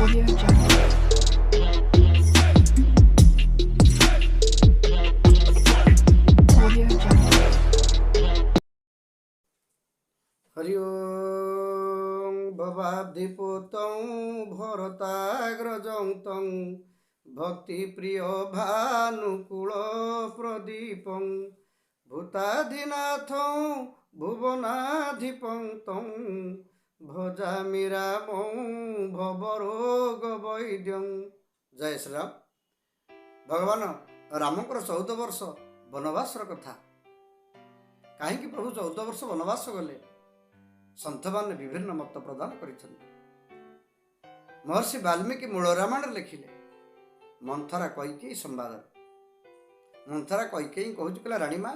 Audio Jungle. Audio Jungle. Hari ଓଁ ଭବାବ୍ଧିପୁତଂ ଭରତାଗ୍ରଜଂ ତଂ ଭକ୍ତିପ୍ରିୟ ଭାନୁକୂଳ ପ୍ରଦୀପଂ ଭୂତାଧିନାଥଂ ଭୁବନାଧିପଂ ତଂ ଭଜାମି ରାମଂ ଭବରୋଗ ବୈଦ୍ୟଂ। ଜୟ ଶ୍ରୀରାମ। ଭଗବାନ ରାମଙ୍କର 14 ବର୍ଷ ବନବାସର କଥା। କାହିଁକି ପ୍ରଭୁ 14 ବର୍ଷ ବନବାସ ଗଲେ? ସନ୍ଥମାନେ ବିଭିନ୍ନ ମତ ପ୍ରଦାନ କରିଛନ୍ତି। ମହର୍ଷି ବାଲ୍ମୀକି ମୂଳ ରାମାୟଣରେ ଲେଖିଲେ, ମନ୍ଥରା କୈକେୟୀ ସମ୍ବାଦରେ। ମନ୍ଥରା କୈକେୟୀ କହୁଛି, କହିଲା, ରାଣୀମା,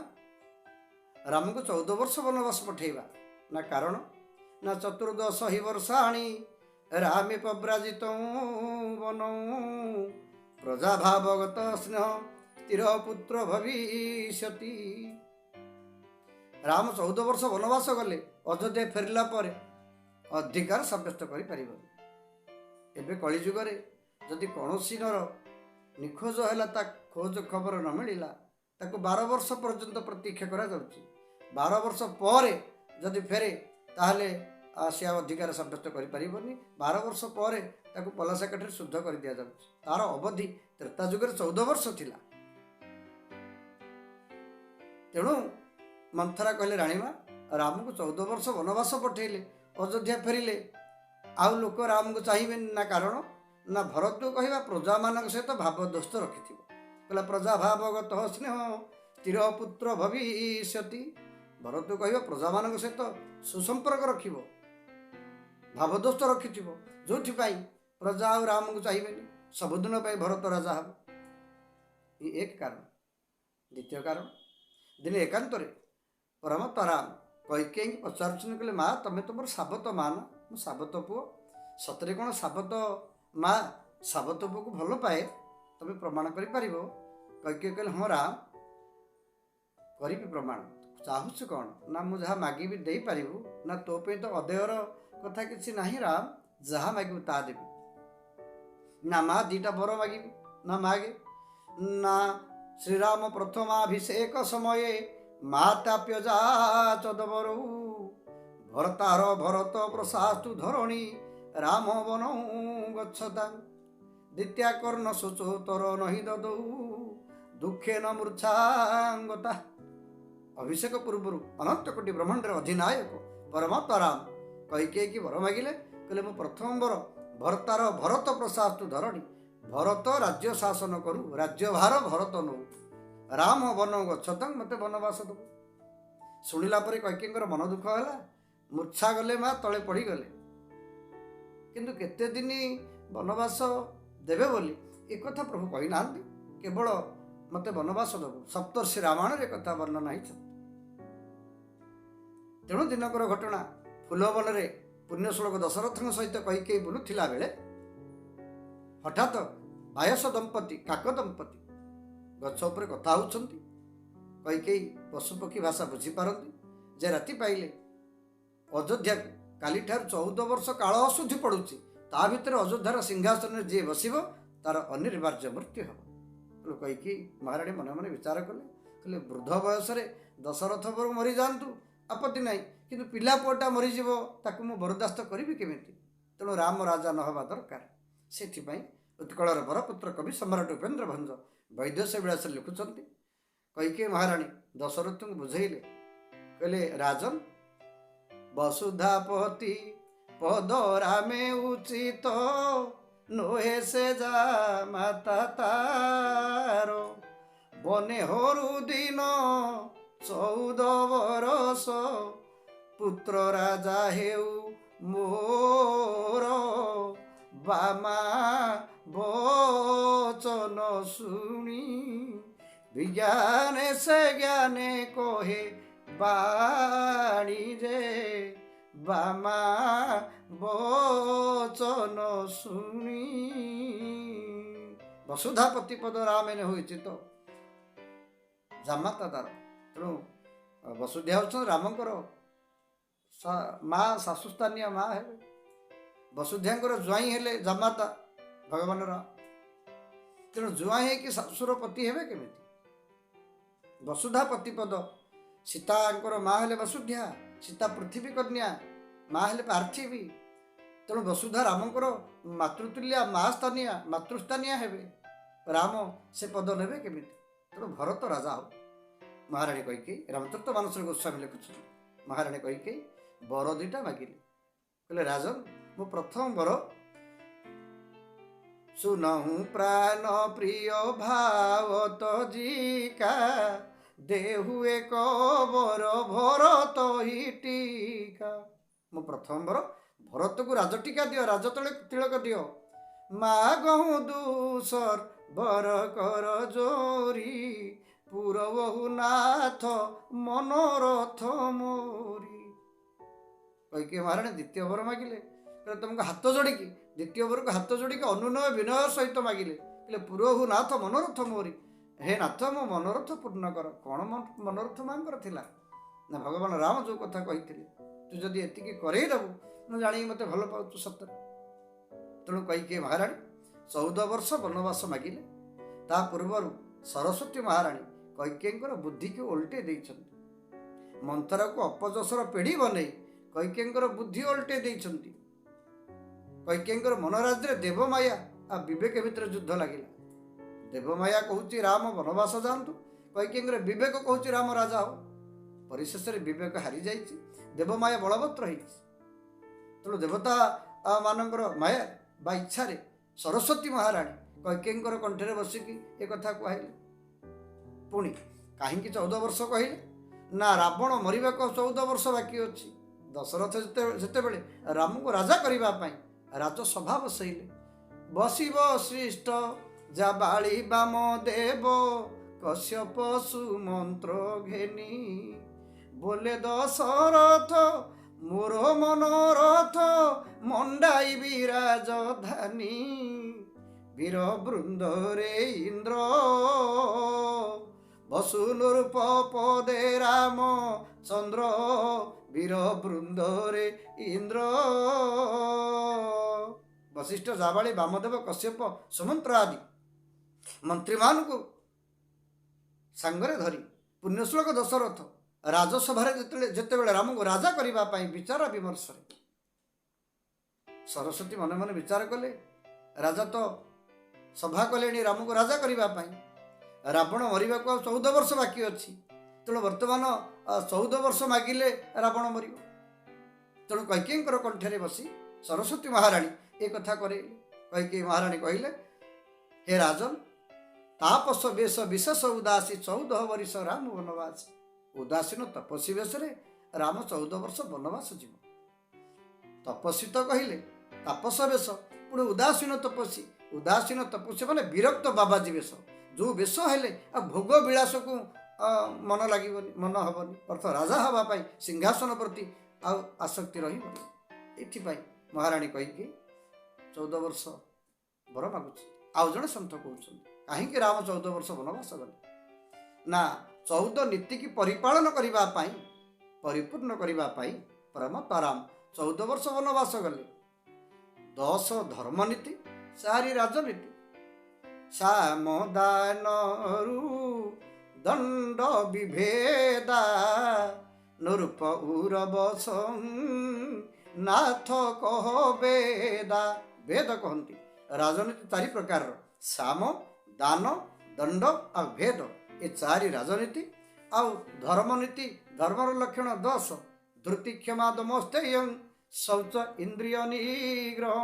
ରାମକୁ 14 ବର୍ଷ ବନବାସ ପଠେଇବା ନା କାରଣ ନା ଚତୁର୍ଦଶ ହି ବର୍ଷାଣି ରାମେ ପ୍ରବ୍ରାଜିତ ବନ ପ୍ରଜାଭାବଗତ ସ୍ନେହ ସ୍ଥିର ପୁତ୍ର ଭବିଷ୍ୟତି। ରାମ 14 ବର୍ଷ ବନବାସ ଗଲେ, ଅଯୋଧ୍ୟା ଫେରିଲା ପରେ ଅଧିକାର ସାବ୍ୟସ୍ତ କରିପାରିବନି। ଏବେ କଳିଯୁଗରେ ଯଦି କୌଣସି ନର ନିଖୋଜ ହେଲା, ତା ଖୋଜ ଖବର ନ ମିଳିଲା, ତାକୁ 12 ବର୍ଷ ପର୍ଯ୍ୟନ୍ତ ପ୍ରତୀକ୍ଷା କରାଯାଉଛି। 12 ବର୍ଷ ପରେ ଯଦି ଫେରେ, ତାହେଲେ ସେ ଆଉ ଅଧିକାର ସାବ୍ୟସ୍ତ କରିପାରିବନି। 12 ବର୍ଷ ପରେ ତାକୁ ପଲାସା କାଠିରେ ଶୁଦ୍ଧ କରିଦିଆଯାଉଛି। ତାର ଅବଧି ତ୍ରେତା ଯୁଗରେ 14 ବର୍ଷ ଥିଲା। ତେଣୁ ମନ୍ଥରା କହିଲେ, ରାଣୀମା, ରାମକୁ 14 ବର୍ଷ ବନବାସ ପଠେଇଲେ, ଅଯୋଧ୍ୟା ଫେରିଲେ ଆଉ ଲୋକ ରାମକୁ ଚାହିଁବେନି। ନା କାରଣ ନା ଭରତକୁ କହିବା ପ୍ରଜାମାନଙ୍କ ସହିତ ଭାବ ଦୋସ୍ତ ରଖିଥିବ। କହିଲା, ପ୍ରଜା ଭାବଗତ ସ୍ନେହ ସ୍ଥିର ପୁତ୍ର ଭବିଷ୍ୟତି। ଭରତକୁ କହିବା ପ୍ରଜାମାନଙ୍କ ସହିତ ସୁସମ୍ପର୍କ ରଖିବ, ଭାବଦୋସ୍ତ ରଖିଥିବ, ଯୋଉଥିପାଇଁ ପ୍ରଜା ଆଉ ରାମକୁ ଚାହିଁବେନି। ସବୁଦିନ ପାଇଁ ଭରତ ରାଜା ହେବ। ଏ ଏକ କାରଣ। ଦ୍ୱିତୀୟ କାରଣ, ଦିନେ ଏକାନ୍ତରେ ପରମାତ୍ମା ରାମ କୈକେୟୀଙ୍କୁ ପଚାରୁଛନ୍ତି, କହିଲେ, ମା, ତମେ ତ ମୋର ସାବତ ମା ନା? ମୁଁ ସାବତ ପୁଅ। ସତରେ କ'ଣ ସାବତ ମା ସାବତ ପୁଅକୁ ଭଲ ପାଏ? ତମେ ପ୍ରମାଣ କରିପାରିବ? କୈକେୟୀ କହିଲେ, ହଁ ରାମ, କରିବି ପ୍ରମାଣ। ଚାହୁଁଛୁ କ'ଣ? ନା ମୁଁ ଯାହା ମାଗିବି ଦେଇପାରିବୁ ନା? ତୋ ପାଇଁ ତ ଅଦେୟର କଥା କିଛି ନାହିଁ ରାମ, ଯାହା ମାଗିବୁ ତାହା ଦେବି। ନା ମା, ଦିଟା ବର ମାଗିବି। ନା ମାଗେ। ନା ଶ୍ରୀରାମ ପ୍ରଥମାଭିଷେକ ସମୟେ ମାତାପ୍ୟଯାଚତ ବରୌ ଭରତାର ଭରତ ପ୍ରଶାସ୍ତୁ ଧରଣୀ ରାମ ବନ ଗଚ୍ଛତା ଦ୍ୱିତୀୟା କର୍ଣ୍ଣ ଶୋଚୋତ୍ତର ନହି ଦଦৌ ଦୁଃଖେନ ମୂର୍ଚ୍ଛାଙ୍ଗତା। ଅଭିଷେକ ପୂର୍ବରୁ ଅନନ୍ତ କୋଟି ବ୍ରହ୍ମାଣ୍ଡର ଅଧିନାୟକ ପରମାତ୍ମା ରାମ କୈକେୟୀକି ବର ମାଗିଲେ। କହିଲେ, ମୁଁ ପ୍ରଥମ ବର ଭରତାର ଭରତ ପ୍ରଶାସ୍ତୁ ଧରଣୀ, ଭରତ ରାଜ୍ୟ ଶାସନ କରୁ, ରାଜ୍ୟଭାର ଭରତ ନଉ, ରାମ ବନ ଗଚ୍ଛତାଂ, ମୋତେ ବନବାସ ଦବୁ। ଶୁଣିଲା ପରେ କୈକେୟୀଙ୍କର ମନ ଦୁଃଖ ହେଲା, ମୂର୍ଚ୍ଛା ଗଲେ ମା, ତଳେ ପଡ଼ିଗଲେ। କିନ୍ତୁ କେତେ ଦିନ ବନବାସ ଦେବେ ବୋଲି ଏକଥା ପ୍ରଭୁ କହିନାହାନ୍ତି, କେବଳ ମୋତେ ବନବାସ ଦେବୁ। ସପ୍ତର୍ଷି ରାମାୟଣରେ କଥା ବର୍ଣ୍ଣନା ହେଇଛନ୍ତି। ତେଣୁ ଦିନକର ଘଟଣା, ଫୁଲବନରେ ପୁଣ୍ୟଶ୍ଲୋକ ଦଶରଥଙ୍କ ସହିତ କୈକେୟୀ ବୁଲୁଥିଲା ବେଳେ ହଠାତ୍ ବାୟସ ଦମ୍ପତି, କାକ ଦମ୍ପତି ଗଛ ଉପରେ କଥା ହେଉଛନ୍ତି। କୈକେୟୀ ପଶୁପକ୍ଷୀ ଭାଷା ବୁଝିପାରନ୍ତି ଯେ ରାତି ପାଇଲେ ଅଯୋଧ୍ୟାକୁ କାଲିଠାରୁ 14 ବର୍ଷ କାଳ ଅଶୁଦ୍ଧି ପଡ଼ୁଛି, ତା ଭିତରେ ଅଯୋଧ୍ୟାର ସିଂହାସନରେ ଯିଏ ବସିବ ତାର ଅନିବାର୍ଯ୍ୟ ମୃତ୍ୟୁ ହେବ। ତେଣୁ କୈକେୟୀ ମହାରାଣୀ ମନେ ମନେ ବିଚାର କଲେ। କହିଲେ, ବୃଦ୍ଧ ବୟସରେ ଦଶରଥ ବରଂ ମରିଯାଆନ୍ତୁ, ଆପତ୍ତି ନାହିଁ, କିନ୍ତୁ ପିଲା ପୁଅଟା ମରିଯିବ, ତାକୁ ମୁଁ ବରଦାସ୍ତ କରିବି କେମିତି? ତେଣୁ ରାମ ରାଜା ନ ହେବା ଦରକାର। ସେଥିପାଇଁ ଉତ୍କଳର ବରପୁତ୍ର କବି ସମ୍ରାଟ ଉପେନ୍ଦ୍ର ଭଞ୍ଜ ବୈଦେଶ ବିଳାସରେ ଲେଖୁଛନ୍ତି, କୈକେୟୀ ମହାରାଣୀ ଦଶରଥଙ୍କୁ ବୁଝେଇଲେ। କହିଲେ, ରାଜନ, ବସୁଧାପତି ପଦ ରାମେ ଉଚିତ ନୋହେ ସେ ଜାମାତା ତାର, ବନେ ହରୁ ଦିନ 14 ବରଷ, ପୁତ୍ର ରାଜା ହେଉ ମୋର। ବାମା ବଚନ ଶୁଣି ବିଜ୍ଞାନେ ସେ ଜ୍ଞାନେ କହେ ବାଣୀ ଯେ, ବାମା ବଚନ ଶୁଣି ବସୁଧାପତି ପଦ ରାମେନ ହୋଇଛି ତ ଜାମାତା ତାର। ତେଣୁ ବସୁଧା ହେଉଛନ୍ତି ରାମଙ୍କର ମା, ଶାଶୁସ୍ଥାନୀୟ ମା ହେବେ। ବସୁଧାଙ୍କର ଜ୍ୱାଇଁ ହେଲେ ଜାମାତା ଭଗବାନ ରାମ। ତେଣୁ ଜ୍ୱାଇଁ ହେଇକି ଶାଶୁର ପତି ହେବେ କେମିତି? ବସୁଧା ପତିପଦ। ସୀତାଙ୍କର ମା ହେଲେ ବସୁଧ୍ୟା, ସୀତା ପୃଥିବୀ କନ୍ୟା, ମା ହେଲେ ପାର୍ଥିବୀ। ତେଣୁ ବସୁଧା ରାମଙ୍କର ମାତୃତୁଲ୍ୟା, ମା ସ୍ଥାନୀୟା, ମାତୃସ୍ଥାନୀୟା ହେବେ। ରାମ ସେ ପଦ ନେବେ କେମିତି? ତେଣୁ ଭରତ ରାଜା ହଉ। ମହାରାଣୀ କହିକି, ରାମଚରିତ ମାନସରେ ଗୋସ୍ୱାମୀ ଲେଖୁଛନ୍ତି, ମହାରାଣୀ କହିକି ବର ଦୁଇଟା ମାଗିଲେ। କହିଲେ, ରାଜନ, ମୁଁ ପ୍ରଥମ ବର, ସୁନହୁ ପ୍ରାଣ ପ୍ରିୟ ଭାବତ ଜିକା, ଦେହୁ ଏକ ବର ଭରତ ହି ଟୀକା। ମୁଁ ପ୍ରଥମ ବର, ଭରତକୁ ରାଜଟୀକା ଦିଅ, ରାଜ ତିଳକ ଦିଅ। ମାଗହୁଁ ଦୂସର ବର କର ଜୋରି, ପୁରବହୁ ନାଥ ମନୋରଥ ମୋରି। କହିକି ମହାରାଣୀ ଦ୍ୱିତୀୟ ବର ମାଗିଲେ। କହିଲେ, ତୁମକୁ ହାତ ଯୋଡ଼ିକି, ଦ୍ୱିତୀୟ ବରକୁ ହାତ ଯୋଡ଼ିକି ଅନୁନୟ ବିନୟ ସହିତ ମାଗିଲେ। କହିଲେ, ପୁରହୁ ନାଥ ମନୋରଥ ମୋରି, ହେ ନାଥ, ମୋ ମନୋରଥ ପୂର୍ଣ୍ଣ କର। କ'ଣ ମନୋରଥ ମାଙ୍କର ଥିଲା ନା, ଭଗବାନ ରାମ ଯେଉଁ କଥା କହିଥିଲେ, ତୁ ଯଦି ଏତିକି କରେଇ ଦେବୁ, ମୁଁ ଜାଣିକି ମୋତେ ଭଲ ପାଉଛୁ ସତରେ। ତେଣୁ କହିକି ମହାରାଣୀ 14 ବର୍ଷ ବନବାସ ମାଗିଲେ। ତା ପୂର୍ବରୁ ସରସ୍ୱତୀ ମହାରାଣୀ କୈକେୟୀଙ୍କର ବୁଦ୍ଧିକୁ ଓଲଟେଇ ଦେଇଛନ୍ତି। ମନ୍ଥରାକୁ ଅପଯଶର ପେଢ଼ି ବନେଇ କୈକେୟୀଙ୍କର ବୁଦ୍ଧି ଓଲଟେଇ ଦେଇଛନ୍ତି। କୈକେୟୀଙ୍କର ମନରାଜ୍ୟରେ ଦେବମାୟା ଆଉ ବିବେକ ଭିତରେ ଯୁଦ୍ଧ ଲାଗିଲା। ଦେବମାୟା କହୁଛି ରାମ ବନବାସ ଯାଆନ୍ତୁ, କୈକେୟୀଙ୍କର ବିବେକ କହୁଛି ରାମ ରାଜା ହଉ। ପରିଶେଷରେ ବିବେକ ହାରିଯାଇଛି, ଦେବମାୟା ବଳବତ୍ର ହେଇଛି। ତେଣୁ ଦେବତା ମାନଙ୍କର ମାୟା ବା ଇଚ୍ଛାରେ ସରସ୍ୱତୀ ମହାରାଣୀ କୈକେୟୀଙ୍କର କଣ୍ଠରେ ବସିକି ଏ କଥା କୁହାଇଲେ। ପୁଣି କାହିଁକି 14 ବର୍ଷ କହିଲେ ନା, ରାବଣ ମରିବାକୁ 14 ବର୍ଷ ବାକି ଅଛି। ଦଶରଥ ଯେତେବେଳେ ରାମଙ୍କୁ ରାଜା କରିବା ପାଇଁ ରାଜସଭା ବସେଇଲେ, ବସିବ ଶ୍ରେଷ୍ଠ ଜାବାଳି ବାମ ଦେବ କଶ୍ୟପ ସୁମନ୍ତ୍ର ଘେନି, ବୋଲେ ଦଶରଥ ମୋର ମନୋରଥ ମଣ୍ଡାଇବି ରାଜଧାନୀ, ବୀର ବୃନ୍ଦରେ ଇନ୍ଦ୍ର ବସୁ ନୃପ ପଦେ ରାମ ଚନ୍ଦ୍ର, ବୀର ବୃନ୍ଦରେ ଇନ୍ଦ୍ର। ବଶିଷ୍ଠ, ଜାବାଳି, ବାମଦେବ, କଶ୍ୟପ, ସୁମନ୍ତ୍ର ଆଦି ମନ୍ତ୍ରୀମାନଙ୍କୁ ସାଙ୍ଗରେ ଧରି ପୁଣ୍ୟଶ୍ଲୋକ ଦଶରଥ ରାଜସଭାରେ ଯେତେବେଳେ ରାମଙ୍କୁ ରାଜା କରିବା ପାଇଁ ବିଚାର ବିମର୍ଶରେ ସରସ୍ୱତୀ ମନେ ମନେ ବିଚାର କଲେ, ରାଜା ତ ସଭା କଲେଣି ରାମକୁ ରାଜା କରିବା ପାଇଁ, ରାବଣ ମରିବାକୁ ଆଉ 14 ବର୍ଷ ବାକି ଅଛି। ତେଣୁ ବର୍ତ୍ତମାନ 14 ବର୍ଷ ମାଗିଲେ ରାବଣ ମରିବ। ତେଣୁ କୈକେୟୀଙ୍କର କଣ୍ଠରେ ବସି ସରସ୍ୱତୀ ମହାରାଣୀ ଏ କଥା କରେଇଲେ। କୈକେୟୀ ମହାରାଣୀ କହିଲେ, ହେ ରାଜନ, ତାପସ ବେଶ ବିଶେଷ ଉଦାସୀ, 14 ବର୍ଷ ରାମ ବନବାସ। ଉଦାସୀନ ତପସ୍ୱୀ ବେଶରେ ରାମ 14 ବର୍ଷ ବନବାସ ଯିବ। ତପସ୍ୱୀ ତ କହିଲେ ତାପସ ବେଶ, ପୁଣି ଉଦାସୀନ ତପସ୍ୱୀ। ଉଦାସୀନ ତପସ୍ୱୀ ମାନେ ବିରକ୍ତ ବାବାଜୀ ବେଶ। ଯେଉଁ ବେଶ ହେଲେ ଆଉ ଭୋଗ ବିଳାସକୁ ମନ ଲାଗିବନି, ମନ ହେବନି, ଅର୍ଥ ରାଜା ହେବା ପାଇଁ ସିଂହାସନ ପ୍ରତି ଆଉ ଆସକ୍ତି ରହିବନି। ଏଥିପାଇଁ ମହାରାଣୀ କହିକି 14 ବର୍ଷ ବର ମାଗୁଛି। ଆଉ ଜଣେ ସନ୍ଥ କହୁଛନ୍ତି, କାହିଁକି ରାମ 14 ବର୍ଷ ବନବାସ ଗଲେ ନା, 14 ନୀତିକି ପରିପାଳନ କରିବା ପାଇଁ, ପରିପୂର୍ଣ୍ଣ କରିବା ପାଇଁ ପରମାତ୍ମା ରାମ 14 ବର୍ଷ ବନବାସ ଗଲେ। 10 ଧର୍ମନୀତି, 4 ରାଜନୀତି। ସାମ ଦାନରୁ ଦଣ୍ଡ ବିଭେଦା, ନୃପ ଉରବସ ନାଥ କହ ବେଦା। ବେଦ କହନ୍ତି ରାଜନୀତି 4 ପ୍ରକାରର, ସାମ, ଦାନ, ଦଣ୍ଡ ଆଉ ଭେଦ। ଏ 4 ରାଜନୀତି। ଆଉ ଧର୍ମନୀତି, ଧର୍ମର ଲକ୍ଷଣ 10, ଧୃତି କ୍ଷମା ଦମସ୍ତେୟଂ ଶୌଚ ଇନ୍ଦ୍ରିୟ ନିଗ୍ରହ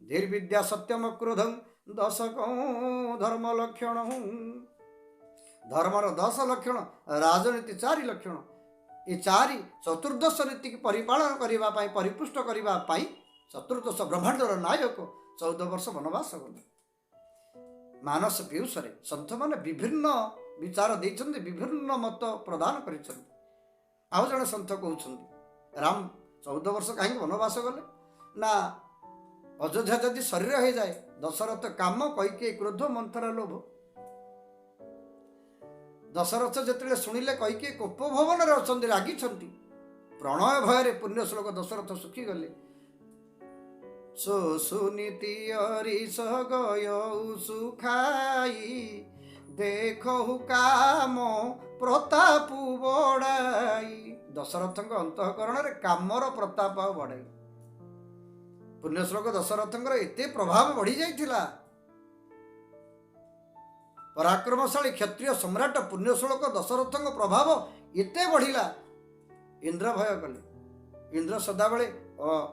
ଧୀର୍ବିଦ୍ୟା ସତ୍ୟମ କ୍ରୋଧଂ ଦଶକଂ ଧର୍ମ ଲକ୍ଷଣ। ଧର୍ମର 10 ଲକ୍ଷଣ, ରାଜନୀତି 4 ଲକ୍ଷଣ। ଏ 4 ଚତୁର୍ଦ୍ଦଶ ନୀତିକି ପରିପାଳନ କରିବା ପାଇଁ, ପରିପୁଷ୍ଟ କରିବା ପାଇଁ ଚତୁର୍ଦ୍ଦଶ ବ୍ରହ୍ମାଣ୍ଡର ନାୟକ 14 ବର୍ଷ ବନବାସ ଗଲେ। ମାନସ ପୀୟୁଷରେ ସନ୍ଥମାନେ ବିଭିନ୍ନ ବିଚାର ଦେଇଛନ୍ତି, ବିଭିନ୍ନ ମତ ପ୍ରଦାନ କରିଛନ୍ତି। ଆଉ ଜଣେ ସନ୍ଥ କହୁଛନ୍ତି, ରାମ 14 ବର୍ଷ କାହିଁକି ବନବାସ ଗଲେ ନା, ଅଯୋଧ୍ୟା ଯଦି ଶରୀର ହେଇଯାଏ, ଦଶରଥ କାମ, କୈକେୟୀ କ୍ରୋଧ, ମନ୍ଥରା ଲୋଭ। ଦଶରଥ ଯେତେବେଳେ ଶୁଣିଲେ କୈକେୟୀ କୋପ ଭବନରେ ଅଛନ୍ତି, ରାଗିଛନ୍ତି, ପ୍ରଣୟ ଭୟରେ ପୁଣ୍ୟ ଶ୍ଲୋକ ଦଶରଥ ଶୁଖିଗଲେ। ସୋ ସୁନୀତି ଅରିସ ଗୟଉ ସୁଖାଇ, ଦେଖହୁ କାମ ପ୍ରତାପ ବଡ଼ାଇ। ଦଶରଥଙ୍କ ଅନ୍ତଃକରଣରେ କାମର ପ୍ରତାପ ଆଉ ବଢ଼ାଇ। ପୁଣ୍ୟଶ୍ଲୋକ ଦଶରଥଙ୍କର ଏତେ ପ୍ରଭାବ ବଢ଼ି ଯାଇଥିଲା। ପରାକ୍ରମଶାଳୀ କ୍ଷତ୍ରିୟ ସମ୍ରାଟ ପୁଣ୍ୟଶ୍ଲୋକ ଦଶରଥଙ୍କ ପ୍ରଭାବ ଏତେ ବଢ଼ିଲା, ଇନ୍ଦ୍ର ଭୟ କଲେ। ଇନ୍ଦ୍ର ସଦାବେଳେ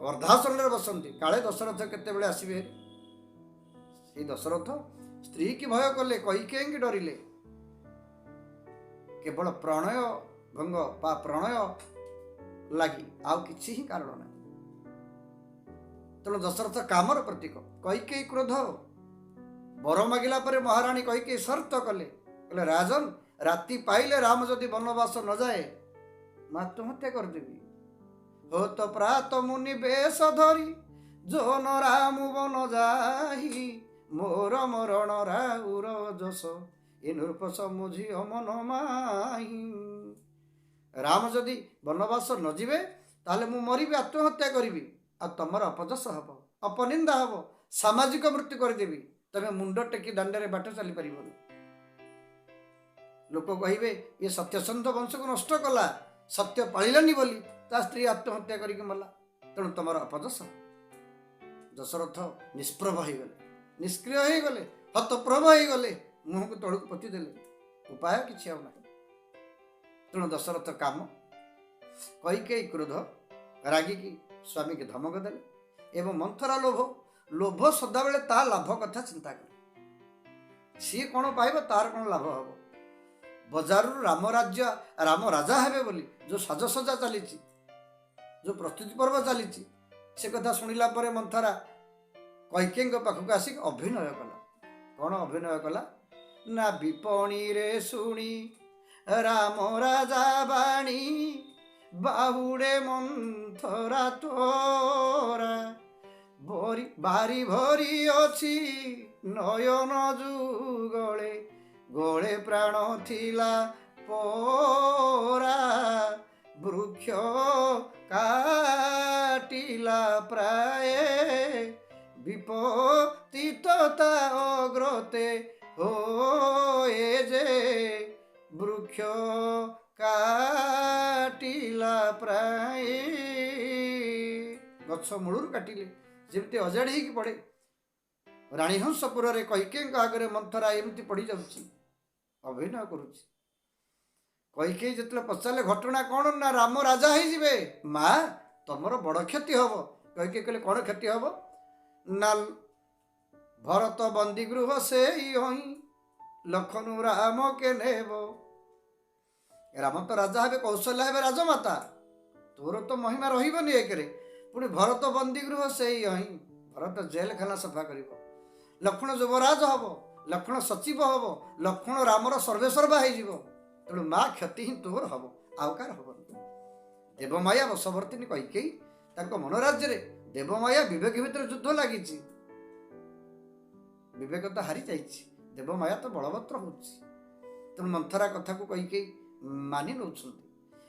ଅର୍ଦ୍ଧାସନରେ ବସନ୍ତି, କାଳେ ଦଶରଥ କେତେବେଳେ ଆସିବେ। ସେଇ ଦଶରଥ ସ୍ତ୍ରୀକି ଭୟ କଲେ, କୈକେୟୀଙ୍କି ଡରିଲେ। କେବଳ ପ୍ରଣୟ ଭଙ୍ଗ ବା ପ୍ରଣୟ ଲାଗି, ଆଉ କିଛି ହିଁ କାରଣ ନାହିଁ। ତେଣୁ ଦଶରଥ କାମର ପ୍ରତୀକ। କୈକେୟୀ କ୍ରୋଧ। ବର ମାଗିଲା ପରେ ମହାରାଣୀ କୈକେୟୀ ସର୍ତ୍ତ କଲେ, କହିଲେ ରାଜନ, ରାତି ପାଇଲେ ରାମ ଯଦି ବନବାସ ନ ଯାଏ ମୁଁ ଆତ୍ମହତ୍ୟା କରିଦେବି। ହୋତ ପ୍ରାତ ମୁନି ବେଶ ଧରି ଯୋ ନ ରାମ ବନ ଯାହି, ମୋର ମରଣ ରାଉର ଯଶ ଏ ନୃପ ସମୁଝି ଅମନ ମାହି। ରାମ ଯଦି ବନବାସ ନ ଯିବେ ତାହେଲେ ମୁଁ ମରିବି, ଆତ୍ମହତ୍ୟା କରିବି, ଆଉ ତମର ଅପଯଶ ହବ, ଅପନିନ୍ଦା ହବ, ସାମାଜିକ ମୃତ୍ୟୁ କରିଦେବି। ତମେ ମୁଣ୍ଡ ଟେକି ଦାଣ୍ଡରେ ବାଟ ଚାଲିପାରିବନି। ଲୋକ କହିବେ ଇଏ ସତ୍ୟସନ୍ଧ ବଂଶକୁ ନଷ୍ଟ କଲା, ସତ୍ୟ ପାଳିଲାନି ବୋଲି ତା ସ୍ତ୍ରୀ ଆତ୍ମହତ୍ୟା କରିକି ମଲା। ତେଣୁ ତମର ଅପଯଶ। ଦଶରଥ ନିଷ୍ପ୍ରଭ ହେଇଗଲେ, ନିଷ୍କ୍ରିୟ ହେଇଗଲେ, ହତପ୍ରଭ ହେଇଗଲେ, ମୁହଁକୁ ତଳକୁ ପୋତିଦେଲେ, ଉପାୟ କିଛି ଆଉ ନାହିଁ। ତେଣୁ ଦଶରଥ କାମ, କୈକେୟୀ କ୍ରୋଧ, ରାଗିକି ସ୍ୱାମୀକି ଧମକ ଦେଲେ। ଏବଂ ମନ୍ଥରା ଲୋଭ। ଲୋଭ ସଦାବେଳେ ତା ଲାଭ କଥା ଚିନ୍ତା କରେ, ସିଏ କ'ଣ ପାଇବ, ତାର କ'ଣ ଲାଭ ହବ। ବଜାରରୁ ରାମ ରାଜ୍ୟ, ରାମ ରାଜା ହେବେ ବୋଲି ଯେଉଁ ସାଜସଜା ଚାଲିଛି, ଯେଉଁ ପ୍ରସ୍ତୁତି ପର୍ବ ଚାଲିଛି, ସେ କଥା ଶୁଣିଲା ପରେ ମନ୍ଥରା କୈକେୟୀଙ୍କ ପାଖକୁ ଆସିକି ଅଭିନୟ କଲା। କ'ଣ ଅଭିନୟ କଲା ନା, ବିପଣିରେ ଶୁଣି ରାମ ରାଜା ବାଣୀ, ବାହୁଡ଼େ ମନ୍ଥରା ତୋରା, ବାରି ଭରି ଅଛି ନୟନ ଯୁଗଳେ, ଗୋଳେ ପ୍ରାଣ ଥିଲା ପୋରା, ବୃକ୍ଷ କାଟିଲା ପ୍ରାୟ, ବିପତ୍ତି ତା ଅଗ୍ରତେ ହୋଏ ଯେ, ବୃକ୍ଷ କାଟିଲା ପ୍ରାୟ। ଗଛ ମୂଳରୁ କାଟିଲେ ଯେମିତି ଅଜାଡ଼ି ହେଇକି ପଡ଼େ, ରାଣୀହଂସପୁରରେ କୈକେୟୀଙ୍କ ଆଗରେ ମନ୍ଥରା ଏମିତି ପଡ଼ିଯାଉଛି, ଅଭିନୟ କରୁଛି। କୈକେୟୀ ଯେତେବେଳେ ପଚାରିଲେ ଘଟଣା କ'ଣ, ନା ରାମ ରାଜା ହେଇଯିବେ, ମା ତମର ବଡ଼ କ୍ଷତି ହବ। କୈକେୟୀ କହିଲେ କ'ଣ କ୍ଷତି ହବ? ନା ଭରତ ବନ୍ଦୀ ଗୃହ ସେଇ ଅହିଁ, ଲଖନୁ ରାମ କେ ନେବ। ରାମ ତ ରାଜା ହେବେ, କୌଶଲ୍ୟା ହେବେ ରାଜମାତା, ତୋର ତ ମହିମା ରହିବନି ଏକରେ। ପୁଣି ଭରତ ବନ୍ଦୀ ଗୃହ ସେଇ ଅହିଁ, ଭରତ ଜେଲଖାନା ସଫା କରିବ, ଲକ୍ଷ୍ମଣ ଯୁବରାଜ ହବ, ଲକ୍ଷ୍ମଣ ସଚିବ ହବ, ଲକ୍ଷ୍ମଣ ରାମର ସର୍ବେସର୍ବା ହେଇଯିବ। ତେଣୁ ମା କ୍ଷତି ହିଁ ତୋର ହବ, ଆଉ କାହାର ହବନି। ଦେବମାୟା ବଶବର୍ତ୍ତିନୀ କୈକେୟୀ, ତାଙ୍କ ମନୋରାଜ୍ୟରେ ଦେବମାୟା ବିବେକ ଭିତରେ ଯୁଦ୍ଧ ଲାଗିଛି। ବିବେକ ତ ହାରି ଯାଇଛି, ଦେବମାୟା ତ ବଳବତ୍ର ହଉଛି। ତେଣୁ ମନ୍ଥରା କଥାକୁ କୈକେୟୀ ମାନି ନେଉଛନ୍ତି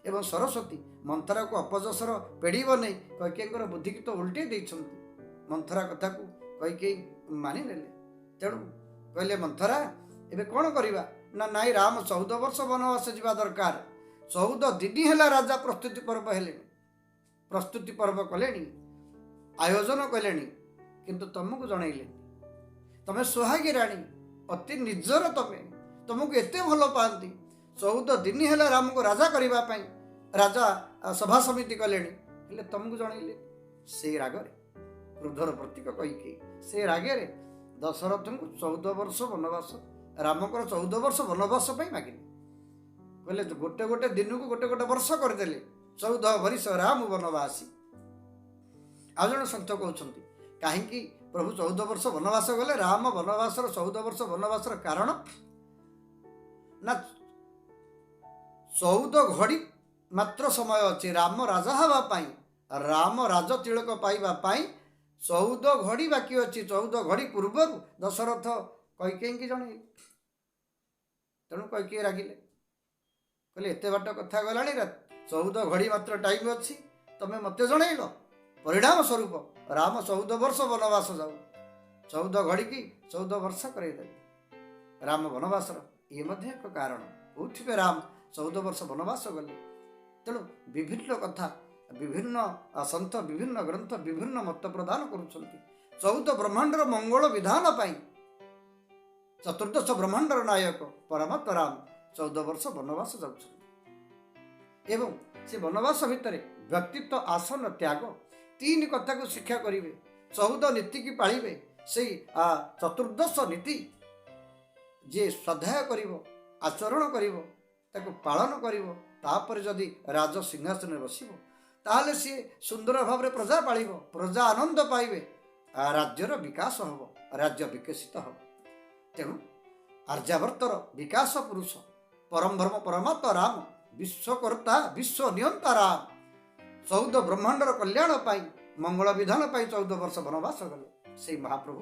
ଏବଂ ସରସ୍ୱତୀ ମନ୍ଥରାକୁ ଅପଯଶର ପେଡ଼ି ବନେଇ କୈକେୟୀଙ୍କର ବୁଦ୍ଧିକି ତ ଉଲଟେଇ ଦେଇଛନ୍ତି। ମନ୍ଥରା କଥାକୁ କୈକେୟୀ ମାନିନେଲେ। ତେଣୁ କହିଲେ ମନ୍ଥରା ଏବେ କ'ଣ କରିବା? ନା ନାଇଁ, ରାମ 14 ବର୍ଷ ବନବାସ ଯିବା ଦରକାର। 14 ଦିନ ହେଲା ରାଜା ପ୍ରସ୍ତୁତି ପର୍ବ ହେଲେଣି, ପ୍ରସ୍ତୁତି ପର୍ବ କଲେଣି, ଆୟୋଜନ କଲେଣି, କିନ୍ତୁ ତମକୁ ଜଣେଇଲେନି। ତମେ ସୁହାଗୀ ରାଣୀ, ଅତି ନିଜର, ତମେ ତମକୁ ଏତେ ଭଲ ପାଆନ୍ତି। 14 ଦିନ ହେଲା ରାମକୁ ରାଜା କରିବା ପାଇଁ ରାଜା ସଭା ସମିତି କଲେଣି, ହେଲେ ତମକୁ ଜଣେଇଲେ। ସେଇ ରାଗରେ, କ୍ରୋଧର ପ୍ରତୀକ କୈକେୟୀ, ସେ ରାଗରେ ଦଶରଥଙ୍କୁ 14 ବର୍ଷ ବନବାସ, ରାମଙ୍କର 14 ବର୍ଷ ବନବାସ ପାଇଁ ମାଗିଲେ। କହିଲେ ଗୋଟେ ଗୋଟେ ଦିନକୁ ଗୋଟେ ଗୋଟେ ବର୍ଷ କରିଦେଲେ, 14 ବରିଷ ରାମ ବନବାସୀ। ଆଉ ଜଣେ ସନ୍ଥ କହୁଛନ୍ତି କାହିଁକି ପ୍ରଭୁ 14 ବର୍ଷ ବନବାସ ଗଲେ? ରାମ ବନବାସର 14 ବର୍ଷ ବନବାସର କାରଣ ନା 14 ଘଡ଼ି ମାତ୍ର ସମୟ ଅଛି ରାମ ରାଜା ହେବା ପାଇଁ, ରାମ ରାଜ ତିଳକ ପାଇବା ପାଇଁ 14 ଘଡ଼ି ବାକି ଅଛି। 14 ଘଡ଼ି ପୂର୍ବରୁ ଦଶରଥ କୈକେୟୀଙ୍କି ଜଣେଇଲେ। ତେଣୁ କୈକେୟୀ ରାଗିଲେ, କହିଲେ ଏତେ ବାଟ କଥା ଗଲାଣି, 14 ଘଡ଼ି ମାତ୍ର ଟାଇମ୍ ଅଛି, ତମେ ମୋତେ ଜଣେଇଲ? ପରିଣାମ ସ୍ୱରୂପ ରାମ 14 ବର୍ଷ ବନବାସ ଯାଉ, 14 ଘଡ଼ିକି 14 ବର୍ଷ କରାଇଦେଲେ ରାମ ବନବାସର। ଇଏ ମଧ୍ୟ ଏକ କାରଣ କୋଉଥିପାଇଁ ରାମ 14 ବର୍ଷ ବନବାସ ଗଲେ। ତେଣୁ ବିଭିନ୍ନ କଥା ବିଭିନ୍ନ ସନ୍ଥ, ବିଭିନ୍ନ ଗ୍ରନ୍ଥ ବିଭିନ୍ନ ମତ ପ୍ରଦାନ କରୁଛନ୍ତି। 14 ବ୍ରହ୍ମାଣ୍ଡର ମଙ୍ଗଳ ବିଧାନ ପାଇଁ ଚତୁର୍ଦ୍ଦଶ ବ୍ରହ୍ମାଣ୍ଡର ନାୟକ ପରମାତ୍ମା ରାମ 14 ବର୍ଷ ବନବାସ ଯାଉଛନ୍ତି ଏବଂ ସେ ବନବାସ ଭିତରେ ବ୍ୟକ୍ତିତ୍ୱ, ଆସନ, ତ୍ୟାଗ ତିନି କଥାକୁ ଶିକ୍ଷା କରିବେ, 14 ନୀତିକି ପାଳିବେ। ସେଇ ଚତୁର୍ଦ୍ଦଶ ନୀତି ଯିଏ ସ୍ୱାଧ୍ୟାୟ କରିବ, ଆଚରଣ କରିବ, ତାକୁ ପାଳନ କରିବ, ତାପରେ ଯଦି ରାଜ ସିଂହାସନରେ ବସିବ, ତାହେଲେ ସିଏ ସୁନ୍ଦର ଭାବରେ ପ୍ରଜା ପାଳିବ, ପ୍ରଜା ଆନନ୍ଦ ପାଇବେ, ରାଜ୍ୟର ବିକାଶ ହେବ, ରାଜ୍ୟ ବିକଶିତ ହେବ। ତେଣୁ ଆର୍ଯ୍ୟାବର୍ତ୍ତର ବିକାଶ ପୁରୁଷ ପରମ ବ୍ରହ୍ମ ପରମାତ୍ମା ରାମ, ବିଶ୍ୱକର୍ତ୍ତା ବିଶ୍ୱ ନିୟନ୍ତା ରାମ 14 ବ୍ରହ୍ମାଣ୍ଡର କଲ୍ୟାଣ ପାଇଁ, ମଙ୍ଗଳ ବିଧାନ ପାଇଁ 14 ବର୍ଷ ବନବାସ ଗଲେ। ସେଇ ମହାପ୍ରଭୁ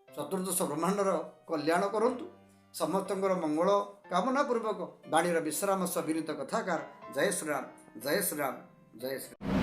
ଚତୁର୍ଦ୍ଦଶ ବ୍ରହ୍ମାଣ୍ଡର କଲ୍ୟାଣ କରନ୍ତୁ। ସମସ୍ତଙ୍କର ମଙ୍ଗଳ କାମନା ପୂର୍ବକ ବାଣୀର ବିଶ୍ରାମ ସବିନୀତ କଥାକାର। ଜୟ ଶ୍ରୀରାମ, ଜୟ ଶ୍ରୀରାମ, ଜୟ ଶ୍ରୀରାମ।